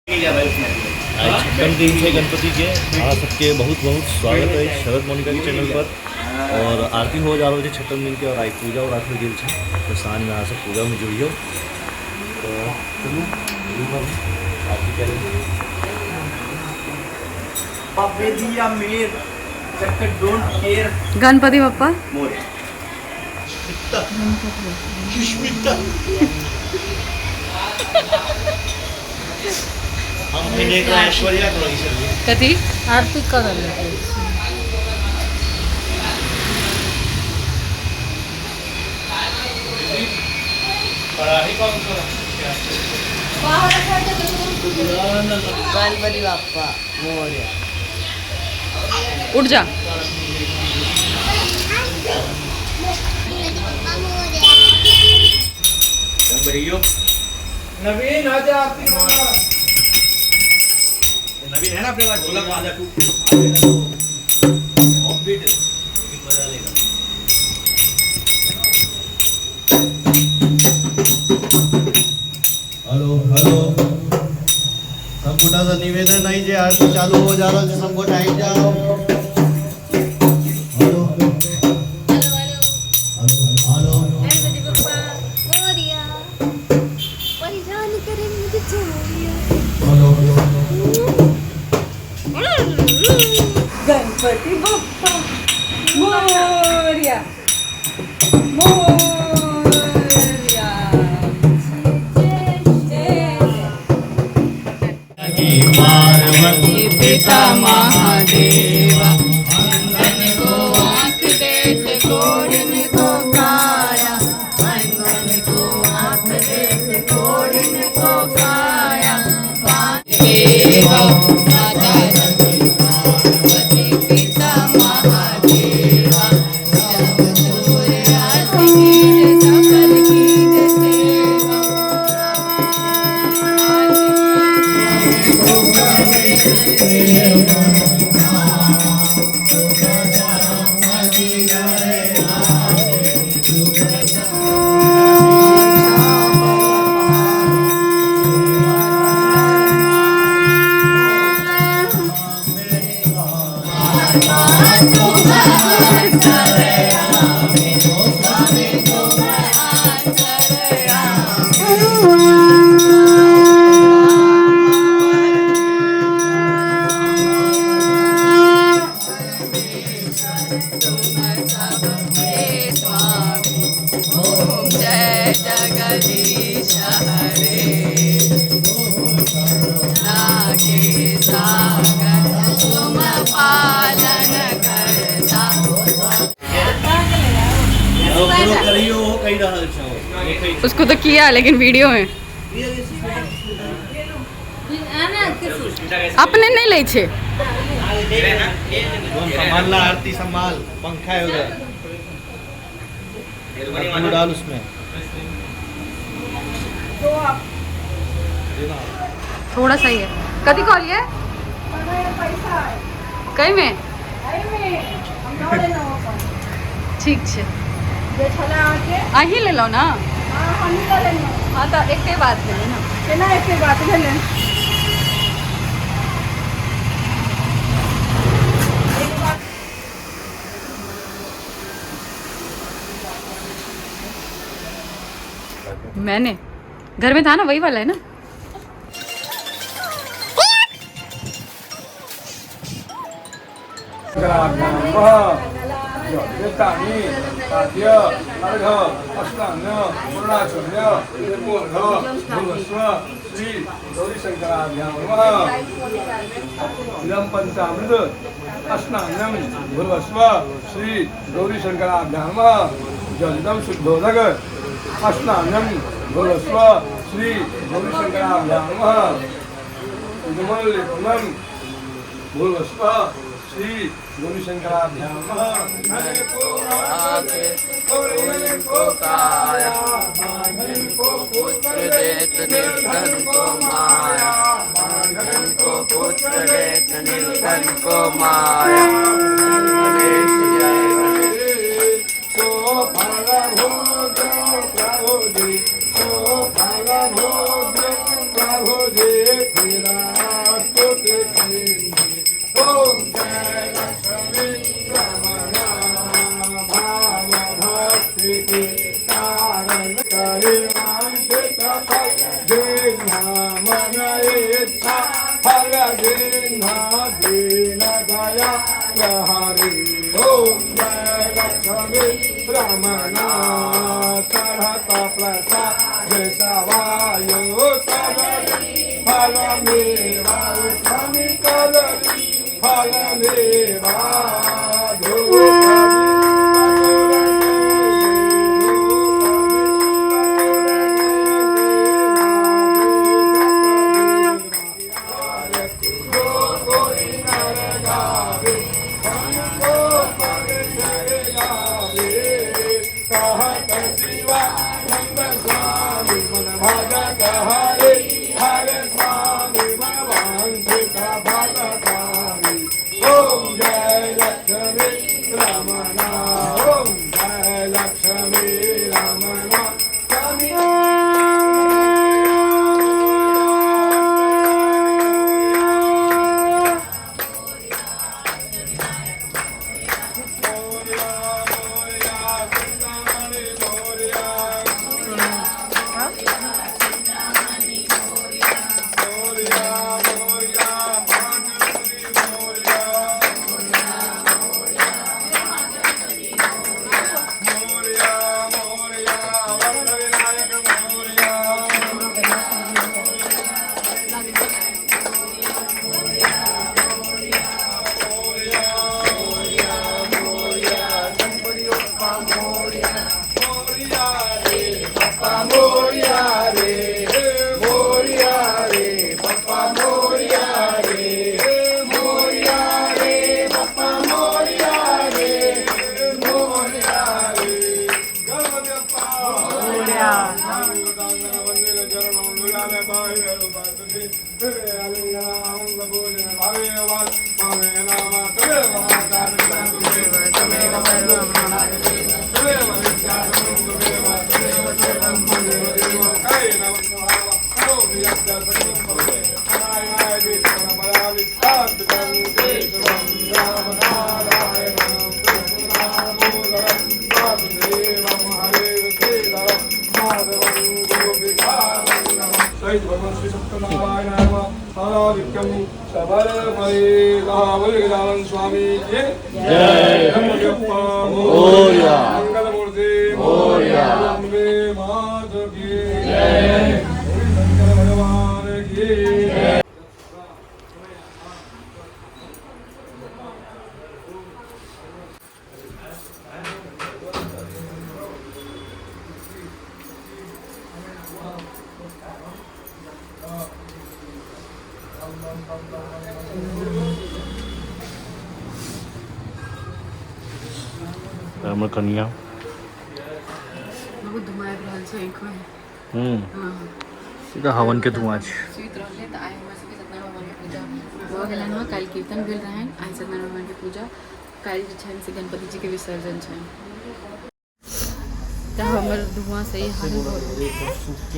आइ छप्पन दिन छै गणपति के। अहाँ सबके बहुत बहुत स्वागत अछि शरद मोनिका के चैनल पर। और आरती हो जा रहल छै छप्पन दिन के और आइ पूजा राखल गेल छै, तो साँझ में अहाँ सब पूजा में जुड़ियौ। तो चलू आरती करै। बाबे दिया मेर चक्कर don't care. Ganpati Bappa Morya. हम ऐश्वर्या करै छलियै। कथी आरती करल? गणपति बाप्पा मोरया। उठ जा। नवीन आजा आरती करना। नवीन है ना अपने पास ढोलक, आजा तू आएगा तो ऑफ बीट लेकिन मजा लेगा। हेलो हेलो, सब गोटा से निवेदन है जे आरती चालू हो जा रहल छै, सब गोटा आबि जाओ। Hello hello hello. Ganpati Bappa Morya, परेशान करे मुझे चोरिया। हेलो। गणपति बाप्पा मोरया मोरया। पार्वती पिता महादेवा, अंधन को आँख देत कोढ़िन को काया, अंधन को आँख देत कोढ़िन को काया। देवा माता पार्वती पिता महादेवा, जब सूर आरती कीजे सफल कीजे सेवा। ओम जय जगदीश हरे, के सागर तुम पालन करता। ओकरो करियो, ओ कहि रहल छौ देखै। उसको तो किया लेकिन वीडियो में अपने नहीं लै छै। संभालना, आरती संभाल, पंखा है उधर, लड्डू डाल उसमें। थोड़ा सही है। कथी कहलिए कई में? ठीक छै, अहीं लेलहुँ ना? हाँ, तऽ एके बात भेलै ने। केना एके बात भेलै? मैंने घर में था ना, वही वाला है ना। श्री गौरी शंकराभ्याम इदं पंचामृत अस्नानं भूर्भस्व श्री गौरी शंकराभ्याम नमः। जलदं शुद्धोदक अस्नानं भूर्भस्व श्री गौरी शंकराभ्याम नमः। इदमल्लिपनं भूर्भस्व श्री गौरी शंकराभ्याम नमः। पुत्र देत निर्धन को माया, धन को पुत्र देत निर्धन को माया। गणेश जय गणेश। सो फल भोग प्रभु जी, सो फल भोग प्रभु जी। वांछित फल जिन्हा मन इच्छा फल जिन्हा दीन दया हरि ओम जय लक्ष्मी रमणा चढ़त प्रसाद सवायो फल मेवा स्वामी कदली फल मेवा सहित भगवान श्री सत्यनारायण सारादित्यं सबल स्वामी की जय। मोरया। मंगलमूर्ति मोरया। अम्बे माता की जय। शंकर भगवान की जय। हमर कनिया बहुत धुआं आबि रहल छै आँखिमे। सीधा हवन के धुआं छै। सुति रहलै तऽ आइ हमरा सबके सत्यनारायण भगवानके पूजा भऽ गेलनि हँ। काल्हि कीर्तन भेल रहनि, आइ सत्यनारायण भगवानके पूजा, काल्हि जे छनि से गणपति जीके विसर्जन छनि। तऽ हमर धुआं से ई हाल भऽ गेल।